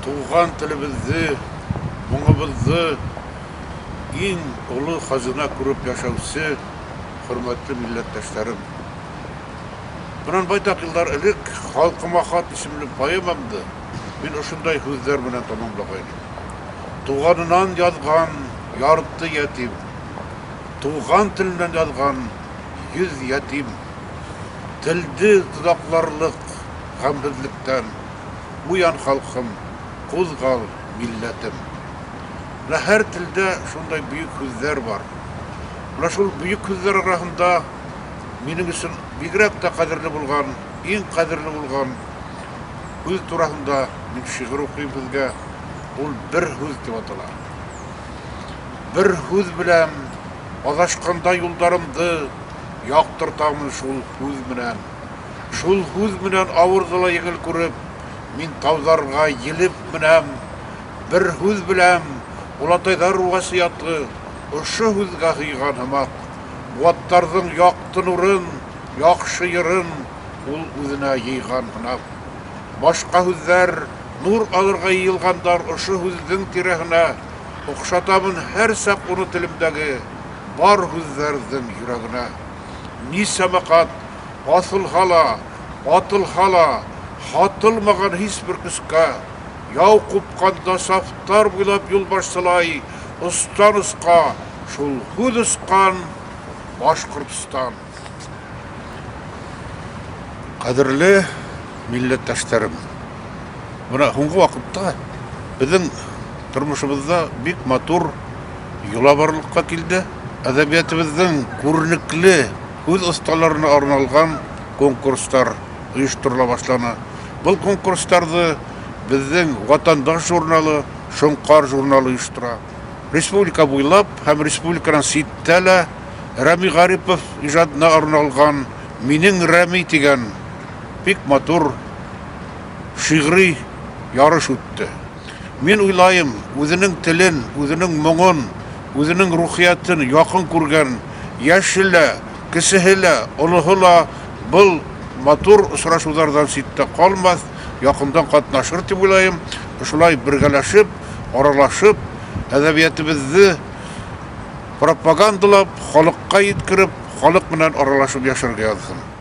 Туған телебеҙҙе, моңобоҙҙо иң оло хазина күреп йәшәүсе хөрмәтле милләттәштәрем! Бынан байтаҡ йылдар элек Халҡыма хат исемле поэмамды мин ошондай һүҙҙәр менән тамамлағайным. Туғанынан яҙған ярты ятим, туған теленән яҙған 100 ятим. Телде тоҙаҡларлыҡ ғәмһеҙлектән уян, халҡым, ҡуҙғал, милләтем. Менә һәр телдә шундай бөйөк һүҙҙәр бар. Менә шул бөйөк һүҙҙәр араһында минең өсөн бигерәк тә ҡәҙерле булған, иң ҡәҙерле булған һүҙ тураһында мин шиғыр уҡыйым һеҙгә. Ул бер һүҙ тип атала. Бер һүҙ белән аҙашҡанда юлдарымды яҡтыртамын шул һүҙ менән. Шул һүҙ менән ауырҙы ла еңел күреп, мин тауҙарға елеп менәм. Бер һүҙ беләм, олатайҙар васыяты ошо һүҙгә һыйған һымаҡ. Быуаттарҙың яҡты нурын, яҡшы йырын ул үҙенә йыйған һынап. Башҡа һүҙҙәр нур алырға йыйылғандар ошо һүҙҙең тирәһенә. Оҡшатамын һәр саҡ уны телемдәге бар һүҙҙәрҙең йөрәгенә. Нисәмә ҡат аҫылһа ла, атылһа ла, һатылмаған һис бер көскә. Яу ҡупҡанда сафтар буйлап юлбашсылай остан осҡа шул һүҙ осҡан Башҡортостан. Ҡәҙерле милләттәштәрем, бына һуңғы ваҡытта беҙҙең тормошобоҙҙа бик матур йола барлыҡҡа килде. Әҙәбиәтебеҙҙең күренекле һүҙ оҫталарына арналған конкурстар ойошторола башланы. Был конкурстарҙы беҙҙең Ватандаш журналы, Шоңҡар журналы ойоштора. Республика буйлап һәм республиканан ситтә лә Рәми Ғарипов ижадына арналған Минең Рәми тигән бик матур шиғри ярыш үтте. Мин уйлайым, үҙенең телен, үҙенең моңон, үҙенең рухиәтен яҡын күргән йәше лә, кесеһе лә, олоһо ла был матур осрашыуҙарҙан ситтә ҡалмаҫ, яҡындан ҡатнашыр тип уйлайым. Ошолай бергәләшеп, аралашып, әҙәбиәтебеҙҙе пропагандалап, халыҡҡа еткереп, халыҡ менән аралашып йәшәргә яҙһын.